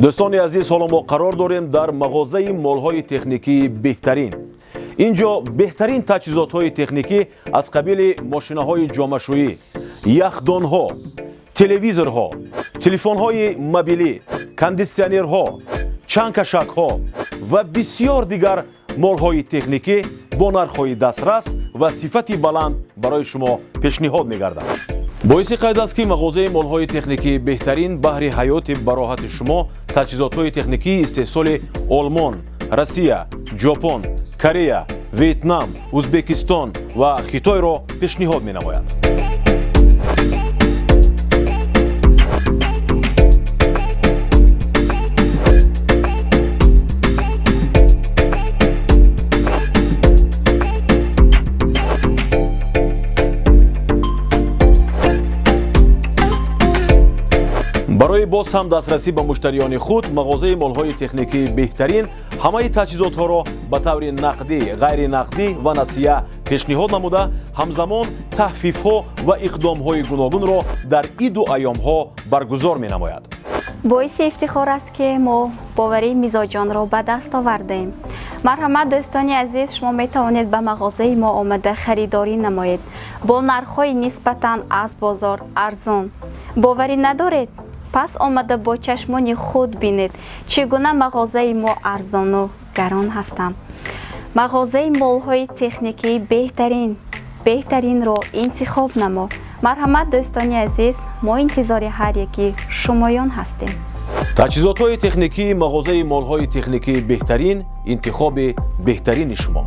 Дӯстони азиз, ҳоло мо қарор дорем дар мағозаи молҳои техникии беҳтарин. Ин ҷо беҳтарин таҷҳизотҳои техникӣ аз қабили мошинаҳои ҷомашӯӣ, яхдонҳо, телевизорҳо, телефонҳои мобилӣ, кондитсионерҳо, чангкашакҳо ва бисёр дигар молҳои техникӣ бо нархҳои дастрас ва сифати баланд барои шумо пешниҳод мегардад. Боиси қайд аст, ки мағозаи молҳои техникии беҳтарин баҳри ҳаёти бароҳати шумо таҷҳизотҳои техникии истеҳсоли Олмон, Россия, Ҷопон, Корея, Вьетнам, Ӯзбекистон ва Хитойро пешниҳод менамояд. Барои боз ҳам дастрасӣ ба муштариёни худ мағозаи молҳои техникии беҳтарин ҳамаи таҷҳизотҳоро ба таври нақдӣ, ғайринақдӣ ва насия пешниҳод намуда, ҳамзамон таҳфифҳо ва иқдомҳои гуногунро дар иду айёмҳо баргузор менамояд. Боиси ифтихор аст, ки мо боварии мизоҷонро ба даст овардаем. Марҳамат, дӯстони азиз, шумо метавонед ба мағозаи мо омада харидорӣ намоед бо нархҳои нисбатан аз бозор арзон. Боварӣ надоред? Пас омада бо чашмони худ бинед, чӣ гуна мағозаи мо арзону гарон ҳастанд. Мағозаи молҳои техникии беҳтарин, беҳтаринро интихоб намо. Марҳамат, дӯстони азиз, мо интизори ҳар яки шумоён ҳастем. Таҷҳизотҳои техникии мағозаи молҳои техникии беҳтарин, интихоби беҳтарини шумо.